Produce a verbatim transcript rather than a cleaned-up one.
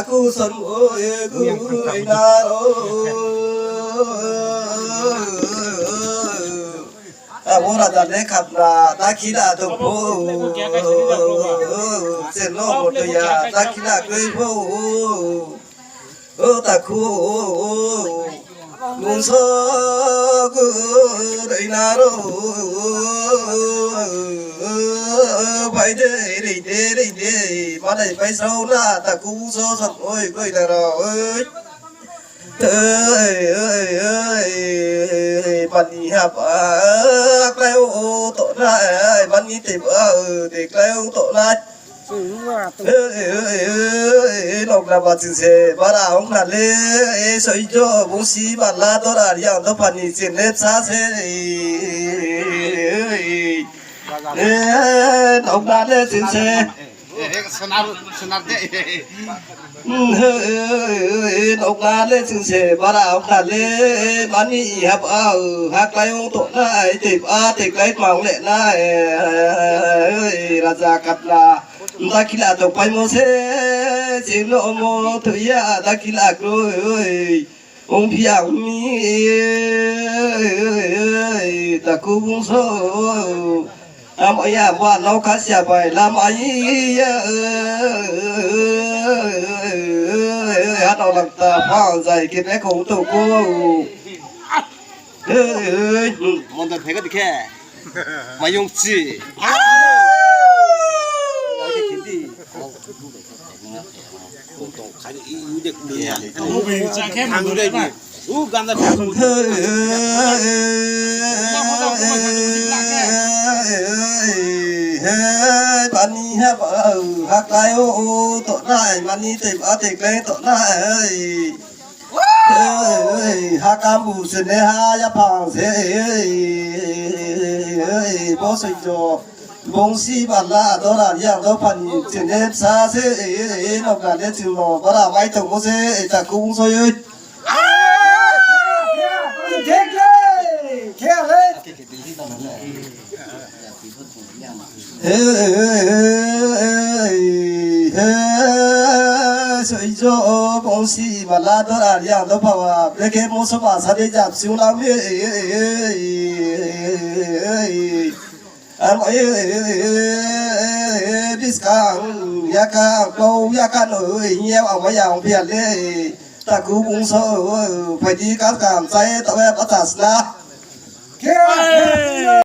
Kuson o e guru ina ro. Abo raja le khapna dakhila tong pho. Seno motoya dakhila kroi pho. O takhu, bungso gurui naro. Bai de, rei de, rei de, malai bai sao na, takhu bungso san oi, goi naro, oi. Oi, oi, oi, mani haba, klai o, to na, ai, mani te ba, o, te klai o, to na. Nokna ba ching se bara ong na le, soijo bungsi bala dora riang dopha ni ching le bsa se. Nokna le ching se. Nokna le ching se bara ong na le, mani haba, haklai ong to nai, te ba te klai mang le nai, raja katla. Dakhila tongpaimo se, chini omo thoiya dakhila kroi. Ongphi ang mi, takhu bungso. Amo ya ba nokha sia bai lama ya. Hano lang ta phang zai ke be khong to ko. Mondar phega dikhe. Mayung chi. Mani haba, haklai o, to nai, mani te ba te klai to nai. Hei, ha kambu sene ha yaphang se, bo soijo. Bongsi bala dora yang dopha ni sene bsa se, nokna le ching lo, bara mai tongmo se, takhu bungso ye. Hei, hei, soijo bongsi bala dora yang dopha wa, brekhe moso ba sa de jap siu lam ye. Amo, biskang, yakang, kau, yakang, oi, nyew, amo, yang, biale, takhu bungso, phaidi, kam, kam, sai, tawe, patas na.